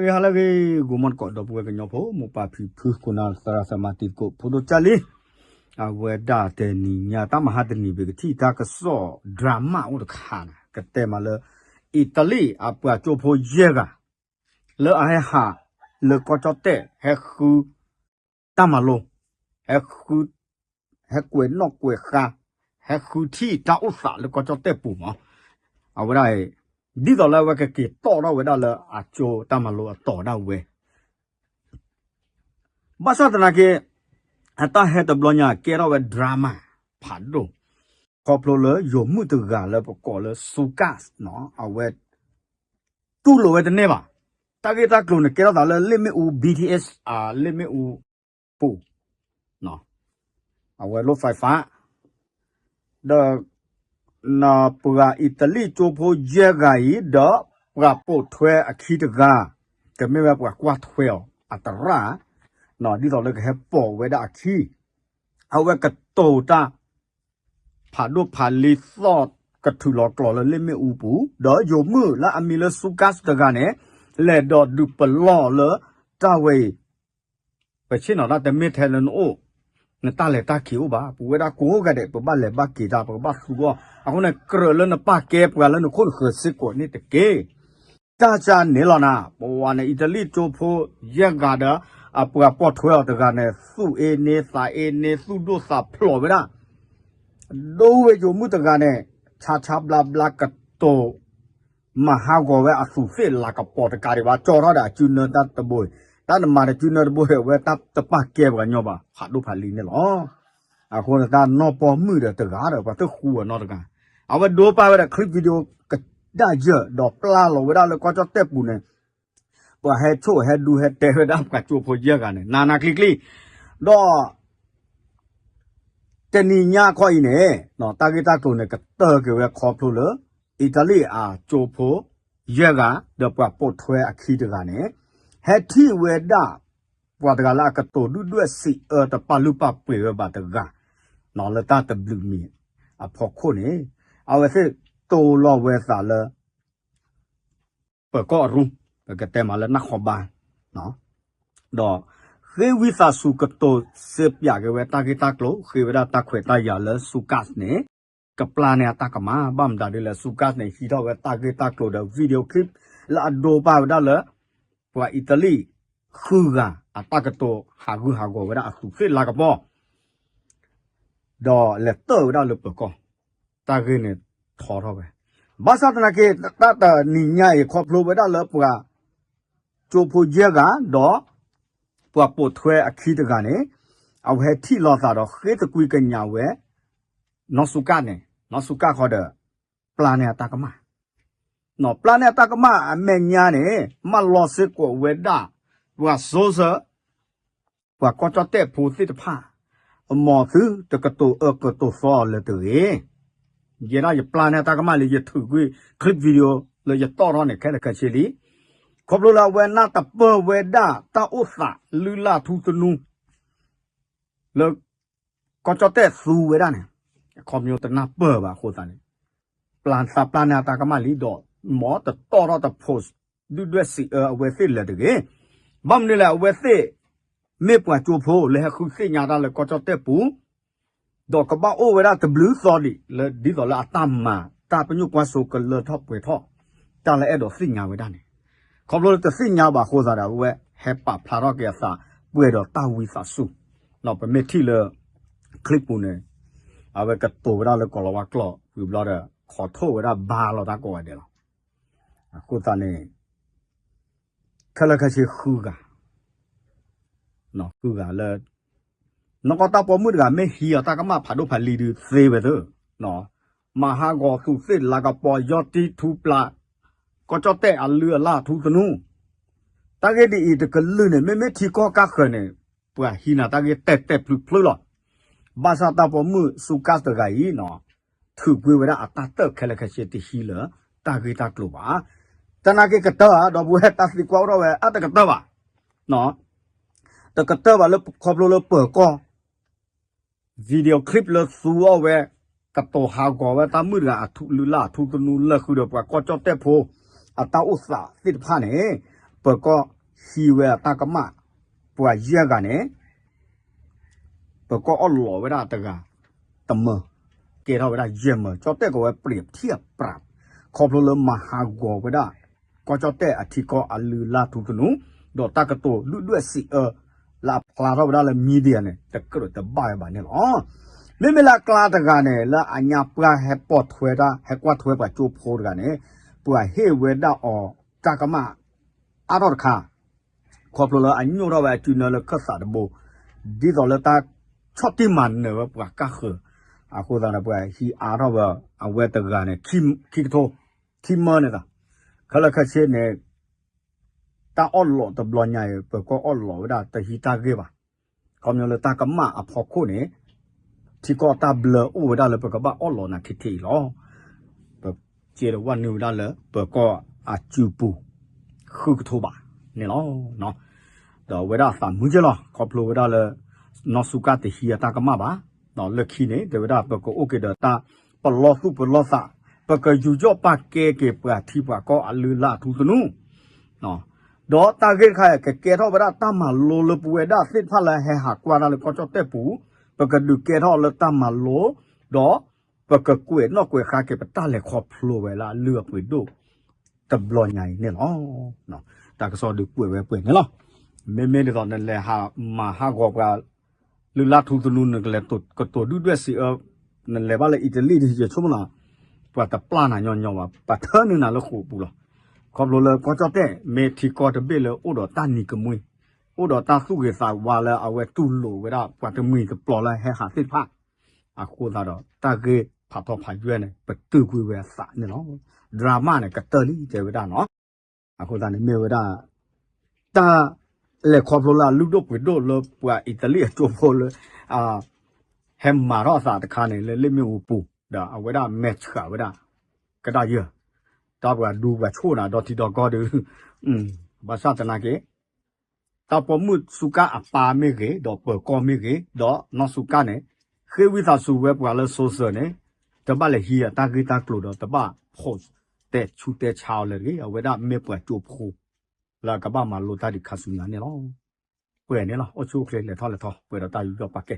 ဂ့ၤဟါလၢအဂ့ၤ ဂီၤမီၢ်တကိး ဒီပုၢ်ဝဲၢ်ကညီဖိ မိၢ်ပၢ်ဖံဖု ခိၣ်နၢ်သရၣ်သမါတံၤသကိး ဖိဒိၣ်ကၢ်လံ, အဝဲဒၣ်တနံၤညါ တၢ်မဟါတနံၤ ပကထံၣ်တၢ်ကစီၣ် drama အိၣ်တခါန့ၣ် ကတဲမးလၢ အံၣ်တလံၣ်အပှၤကၠိဖိယဲၢ်ဂၤ လၢအဟဲဟးလၢကီၢ်ကၠီၣ်တဲၣ် ဟဲဃု တၢ်မၤလိ ဟဲဃု ဟဲကွဲးနီၣ်ကွဲးဃါ ဟဲဃုထံၣ်တၢ်အိၣ်သးလၢကီၢ်ကၠီၣ်တဲၣ်ပူၤမး, အဝဲဒၣ်အံၤ ဒ်သိးလၢအဝဲကက့ၤတီၣ်ထီၣ်ဝဲဒၣ်လၢအကၠိတၢ်မၤလိအတီၤဒၣ်ဝဲ ဘၣ်ဆၣ်သနာ်က့ အတၢ်ဟဲတဘျီညါကဲထီၣ်ဝဲ drama ဖးဒိၣ်, ခီဖျိလၢယိၤမုၣ်တဂၤလၢပကိးလၢ Sookaj အဝဲ တူၢ်လိာ်ဝဲတန့ၢ်ဘၣ်. တၢ်ဂ့ၢ်တၢ်ကျိၤန့ၣ် ကဲထီၣ်သးလၢလ့ၣ်မ့ၣ်အူ B T S အလ့ၣ်မ့ၣ်အူပူၤ, အဝဲလိၣ် five five ဒီး ပှၤအံၣ်တလံၣ်ကၠိဖိယဲၢ်ဂၤအံၤ ဒီးပှၤပိာ်ထွဲအခံတဂၤ, ကမ့ၢ်ဝဲပှၤကွၢ်ထွဲအီၤအသရၣ်, ဒ်သိးလၢကဟဲပိာ်ဝဲဒၣ်အခံ, အဝဲကတိၤတၢ် ဖးဒိၣ်ဖးလံၤသီၣ်ကထုးလီၤကျိာ်လၢလ့ၣ်မ့ၣ်အူပူၤ, ဒီးယိၤမုၣ်လၢအမံၤလၢ Sookaj တဂၤန့ၣ် လဲၤဒီးဒုးပလီၢ်လၢတၢ်ဝဲအံၤ ပဆ့ၣ်နီၤတၢ်တမ့ၢ်ထဲလၢနအိၣ်, နတၢ်လဲၤတၢ်က့ၤအိၣ်ဘၣ်, ပဝဲဒၣ်ကိးဂၤဒဲး ပဘၣ်လဲၤဘၣ်က့ၤတၢ် ပကဘၣ်သူအီၤ, အဃိန့ၣ် ကြၢးလၢနပာ်ကဲပှၤလၢနခိၣ်နဃၢၤစ့ၢ်ကီးန့ၣ်တက့ၢ်. တၢ်ကန့ၣ်လီၤနၤ, ပဝဲန့ၣ် အံၣ်တလံၣ်ကၠိဖိယဲၢ်ဂၤဒီး အပှၤပိာ်ထွဲအီၤတဂၤန့ၣ် သူၣ်အ့န့သးအ့န့ သူၣ်ဒိၣ်သးဖျိးဝဲဒၣ် ဒိဝဲယိၤမုၣ်တဂၤန့ၣ် ဆါဆါဘျါဘျါကတိၤ မၤဟးဂီၤဝဲအသူးသ့ၣ်လၤကပီၤတကးဒံးဘၣ် ကၠီထီၣ်ဒီးအစုနၢတၢ်တဘိ, တၢ်နမၤဒီးစုနၢတဘိ အဝဲတၢ်တပာ်ကဲပှၤကညီဘၣ် ဖးဒိၣ်ဖးလံၤန့ၣ်လီၤ. အဃိန့ၣ်တၢ်နီၢ်ပီၢ်မုၣ်ဒီးတဂၤဒီး ပှၤတဃူအီၤနီတဂၤ, အဝဲဒိပာ်ဝဲဒီး clip video ကဒါယၢၢ် ဒီးပျၢ်လီၤဝဲဒၣ်လၢကီၢ်ကၠီၣ်တဲၣ်ပူၤန့ၣ် ပှၤဟဲဆိၣ်ဟဲဒူဟဲတဲဝဲဒၣ်ပှၤကၠိဖိယဲၢ်ဂၤန့ၣ် နးနးကျံၤကျံၤ, ဒီး တနံၤညါခီအံၤန့ၣ် တၢ်ဂ့ၢ်တၢ်ကျိၤန့ၣ် ကတၢၢ်က့ၤဝဲခီဖျိလၢ အံၣ်တလံၣ်အကၠိဖိ ယဲၢ်ဂၤ ဒီးပှၤပိာ်ထွဲအခံတဂၤန့ၣ် ဟဲထံၣ်ဝဲဒၣ် ပှၤတဂၤလၢအကတိၤဒုၣ်ဒွဲၣ်စံးအၢတပာ်လုၢ်ပာ်ပှ့ၤဝဲဘၣ်တဂၤ လၢတၢ်တဘျုးမံၤအဖီခိၣ်န့ၣ် အဝဲသ့ၣ်တိၢ်လီၤဝဲသးလၢ ပၢၤကီၢ်အရူ, ပကတဲမးလၢနၢ်ခီဘါ, ဒီး ဃ့ဝံသးစူၤကတိၤစ့ပၠးက့ၤဝဲတၢ်ဂ့ၢ်တၢ်ကျိၤ ဃ့ဝဲဒၣ်တၢ်ခွဲးတၢ်ယာ်လၢ Sookaj န့ၣ် ကပျၢ်န့ၢ်အတၢ်ကမၣ် ဘၣ်မတၤဒ်လဲၣ် Sookaj န့ၣ် ဟံးထီၣ်ဝဲတၢ်ဂ့ၢ်တၢ်ကျိၤဒီး video clip လၢအဒိပာ်ဝဲဒၣ်လၢ ပှၤအံၣ်တလံၣ် ဃုဂၤ အတၢ်ကတိၤဟးဂူာ်ဟးဂီၤဝဲဒၣ်အသူးသ့ၣ်လၤကပီၤ ဒီးလဲၤတၢၢ်ဝဲဒၣ်လၢပၢၤကီၢ်, တၢ်ဂ့ၢ်န့ၣ်ထီထီၣ်ဝဲ, ဘၣ်ဆၣ်သနာ်က့ တၢ်တနံၤညါအံၤ ခီဖျိဝဲဒၣ်လၢပှၤ ကၠိဖိယဲၢ်ဂၤ ဒီး ပှၤပိာ်ထွဲအခံတဂၤန့ၣ် အဝဲဟဲထံၣ်လိာ်သးဒီးဃ့သကွံာ်ကညးဝဲ နီၢ်စူကၣ်န့ၣ် နီၢ်စူကၣ်ဃီဒီး ပျၢ်န့ၢ်အတၢ်ကမၣ်, ပျၢ်န့ၢ်အတၢ်ကမၣ်အမဲာ်ညါန့ၣ် မၢလီၤစ့ၢ်ကီးဝဲဒၣ် ပှၤစိစၢၤ ပှၤကီၢ်ကၠီၣ်တဲၣ်ဖိသ့ၣ်တဖၣ်, မ်သုတကတိၤအၢကတိၤသီအီၤလၢၤတဂ့ၤ. ယဲဒၣ်ယပျၢ်န့ၢ်တၢ်ကမၣ်လံ ယထုးကွံာ် clip video လၢယတီၣ်ထီၣ်န့ၣ် ခဲလၢာ်ခဲဆ့လံ. ခီဖျိလၢအဝဲနၢ်တပၢၢ်ဝဲဒၣ်တၢ်အိၣ်သးလုၢ်လၢ်ထူသနူ လၢ ကီၢ်ကၠီၣ်တဲၣ်သူဝဲဒၣ်န့ၣ် အခီပညီတနၢ်ပၢၢ်ဘၣ်အဃိသတးန့ၣ် ပျၢ်သးပျၢ်န့ၢ်အတၢ်ကမၣ်လံဒီး မ်တတီၣ်ထီၣ်တ post ဒုၣ်ဒွဲၣ်စံးအၢအဝဲသ့ၣ်လၢၤတဂ့ၤ. ဘၣ်မနုၤလဲၣ် အဝဲသ့ၣ် မ့ၢ်ပှၤကၠိဖိလၢဟဲဃုသ့ၣ်ညါတၢ်လၢကီၢ်ကၠီၣ်တဲၣ်ပူၤ ဒီးကဘၣ်အိၣ်ဝဲဒၣ်တဘျုးသီဒံးလၢ ဒ်သိးလၢအတၢ်မၤတၢ်ပညိၣ်ကွၢ်စိကလၢထီၣ်ပှဲၤထီၣ် တၢ်လၢအဲၣ်ဒိးသ့ၣ်ညါဝဲဒၣ်န့ၣ်, ခီဖျိလၢတသ့ၣ်ညါဘၣ်အဃိသတးဒီး အဝဲဟဲပာ်ဖျါထီၣ်က့ၤအသး ပှဲၤဒီးတၢ်ဝံသးစူၤ, ပမ့ၢ်ထံၣ်လၢ clip ပူၤန့ၣ် အဝဲကတိၤဝဲဒၣ်လၢကိၤလၤဝါကျိာ်ဝံၤဘျီဒီး ခိးထိၣ်ဝဲဒၣ်ဘါလီၤတၢ်ကိးဂၤဒဲးလီၤ. အဃိသတးန့ၣ် ခဲလၢာ်ခဲဆ့ဃုဂၤ ဃုဂၤလၢ နီၢ်ကီၢ်တၢ်ပိာ်မုၣ်တဂၤ မ့ၢ်ဟံးအီၤတၢ်ကမၣ်ဖးဒိၣ်ဖးလံၤဒုးသ့ဝဲသ့, မၤဟးဂီၤသူးသ့ၣ်လၤကပီၤ ယီၢ်တံၢ်ထူပျၢ် ကီၢ်ကၠီၣ်တဲၣ်အလုၢ်အလၢ်ထူသနူ, တၢ်ဂ့ၢ်ဒ်အံၤတကလုာ်န့ၣ် မ့မ့ၢ်ထံကီၢ်ကၢ်ဃၢၤန့ၣ် ပှၤဟံးနၤတၢ်ဂ့ၢ်တဲာ်တဲာ်ဖျုးဖျုးလီၤ. ဘၣ်ဆၣ်တၢ်ပိာ်မုၣ်စူကၢ်တဂၤအံၤ ထုးကွံာ်ဝဲဒၣ်အတၢ်တၢၢ်ခဲလၢာ်ခဲဆ့တဟံးလၢတၢ်ဂ့ၢ်တၢ်ကျိၤဘၣ်. တနာ်က့ၤကတၢၢ်ဧါ ဒီပုၢ်ဝဲၢ်တၢ်သံကွၢ်အိၣ်ထီၣ်ဝဲ အတကတၢၢ်ဘၣ်. တကတၢၢ်ဘၣ်လၢခီဖျိလၢပၢၤကီၢ် video clip လၢသူအီၤဝဲ ကတိၤဟးဂီၤဝဲတၢ်မုၣ်တဂၤအလုၢ်အလၢ်အထူသနူလၢာ်ဃုာ်ဒီးပှၤကီၢ်ကၠီၣ်တဲၣ်ဖိ အတၢ်အိၣ်သးသ့ၣ်တဖၣ်န့ၣ် ပၢၤကီၢ်ဟံးဝဲအတၢ်ကမၣ် ပှၤယဲၢ်ဂၤန့ၣ် ပၢၤကီၢ်အီၣ်လီးဝဲဒၣ်တဂၤ တမၢ, ကဲထီၣ်ဝဲဒၣ်ယဲၢ်မၢ, ကၠီၣ်တဲၣ်ကဝဲပြံးထံၣ်အပြး ခီဖျိလၢမၤဟးဂီၤဝဲဒၣ် ကီၢ်ကၠီၣ်တဲၣ်အထံကီၢ်အလုၢ်အလၢ်ထူသနူ ဒီးတၢ်ကတိၤဒုၣ်ဒွဲၣ်စံးအၢ လၢအဖျါထီၣ်ဝဲဒၣ်လၢ media န့ၣ် တကြၢးတဘၣ်ဝဲဘၣ်န့ၣ်လီၤ. မ့မ့ၢ်လၢအကျါတဂၤန့ၣ် လၢအညါပှၢ်ဟဲပိာ်ထွဲတၢ် ဟဲကွၢ်ထွဲပှၤကၠိဖိတဂၤန့ၣ် ပှၤဟ့ၣ်ဝဲဒၣ်အီၤတၢ်ကမၣ် အါထီၣ်တခါ ခီဖျိလၢအညိၣ်ထီၣ်ဝဲအစုနၢလၢခၢၣ်သးတဘိ ဒ်သိးလၢတၢ်ဆီၣ်တံၢ်မၤနၢၤဝဲပှၤကၢ်ဃၢၤ အဃိသတးဒီး ပှၤဟံးအါထီၣ်ဝဲ အဝဲတဂၤန့ၣ် ခံကထိ ခံမၢန့ၣ်သး ခဲလၢာ်ခဲဆ့န့ၣ် တၢ်အီၣ်လီးတဘျီညါအံၤ ပၢၤကီၢ်အီၣ်လီးဝဲဒၣ်တဟံးတၢ်ဂ့ၢ်ဘၣ်. ခီဖျိလၢတၢ်ကမၣ်အဖီခိၣ်န့ၣ် ထံကီၢ်တၢ်ဘျၢအိၣ်ဝဲဒၣ်လၢပကဘၣ်အီၣ်လီးနၤထဲထဲအံၤလီၤ. ပစ့ဒီးဝဲနုာ်ဝဲဒၣ်လၢ ပၢၤကီၢ်အစုပူၤ ဃုကထိဘးန့ၣ်လီၤ. ဒီးအဝဲဒၣ်အသးမုာ်က့လီၤ ခီဖျိဝဲဒၣ်လၢ နီၢ်စူကၢ်တဟံးအတၢ်ကမၣ်ဘၣ်. လၢခံန့ၣ် တဲဝဲဒၣ်ပကအိၣ်က့ၤဒီးတၢ်ပလီၢ်သူၣ်ပလီၢ်သး, ပကယူးယီၣ်ပာ်ကဲက့ၤပှၤထံပှၤကီၢ်အလုၢ်အလၢ်ထူသနူ ဒီးတၢ်ဂ့ၢ်တခါအံၤ ကကဲထီၣ်ဝဲဒၣ်တၢ်မၤလိလၢပဝဲဒၣ်သ့ၣ်တဖၣ်လၢဟဲဟးကွၢ်တၢ်လၢကီၢ်ကၠီၣ်တဲၣ်ပူၤ, ပကဒုးကဲထီၣ်လၢတၢ်မၤလိ, ဒီးပကကွဲးနီၣ်ကွဲးဃါက့ၤပတၢ်လဲၤခီဖျိဝဲလၢအလုၢ်အပှ့ၤဒိၣ် တဘျီညါအံၤန့ၣ်လီၤ. တၢ်ကစီၣ်ဒုးကွဲးဝဲပှဲၤန့ၣ်လီၤ. မ့မ့ၢ်ဒ်သိးနလဲၤဟးမၤဟးဂီၤပှၤ လုၢ်လၢ်ထူသနူ နကလဲၤကတိၤဒုၣ်ဒွဲၣ်စံးအၢ, နလဲၤဘၣ်လၢအံၣ်တလံၣ်ဒီး ယဆိကမိၣ်လီၤ, ပှၤတပျၢ်နၤညီညီဘၣ်, ပှၤထၢနုာ်နၤလၢဃိာ်ပူၤလီၤ. ခီဖျိလၢကီၢ်ကၠီၣ်တဲၣ် မ့ၢ်ထံကီၢ်တဘ့ၣ်လၢအိၣ်ဒီးတၢ်နံၤကမှံ, အိၣ်ဒီးတၢ်သူၣ်ဂ့ၤသးဝါလၢအဝဲတူၢ်လိာ်ဝဲဒၣ်ပှၤတမှံၤတပျီၤလၢဟဲဟးသ့ၣ်တဖၣ်, အဃိသတးဒီး တၢ်ဂ့ၢ်ဖးထီဖးယွဲၢ်န့ၣ် ပတုာ်ကွံာ်ဝဲအသးန့ၣ်လီၤ. drama န့ၣ် ကတၢၢ်လံတဲဝဲဒၣ်နီၤ. အဃိသတးန့ၣ် မ့ၢ်ဝဲဒၣ် တၢ်လဲၤခီဖျိလၢအလုၢ်ဒိၣ်ပှ့ၤဒိၣ်လၢပှၤအံၣ်တလံၣ်အကၠိဖိလၢ ဟဲမၤထီၣ်အသးတခါန့ၣ် လၢလ့ၣ်မ့ၣ်အူပူၤ, ဒီးအဝဲဒၣ်မဲာ်ဆှးဝဲဒၣ် ကဒါယၢၢ်, တၢ်ပှၤဒူပှၤဆိၣ်နၤဒီထံဒီကီၢ်ဒီး ဘၣ်ဆၣ်သနာ်က့ တၢ်ပိာ်မုၣ်စူကၢ်အပၢ်မ့ၢ်ဂ့ၤ, ဒီးပၢၤကီၢ်မ့ၢ်ဂ့ၤ, ဒီးနီၢ်စူကၢ်န့ၣ် ဃ့ဝံသးစူၤဝဲပှၤလၢ social န့ၣ် တဘၣ်လဲၤဟံးအတၢ်ဂ့ၢ်တၢ်ကျိၤဒီး တဘၣ် post တဲဆူတဲဆါအီၤလၢၤတဂ့ၤ. အဝဲဒၣ်မ့ၢ်ပှၤကၠိဖိ လၢအကဘၣ်မၤလိတၢ်ဒံးခါဆူညါန့ၣ်လီၤ. ပှဲၤန့ၣ်လီၤ. အိၣ်ဆူၣ်အိၣ်ချ့ လဲၤထီၣ်လဲၤထီ ပှဲၤဒီးတၢ်ယူးယီၣ်ပာ်ကဲ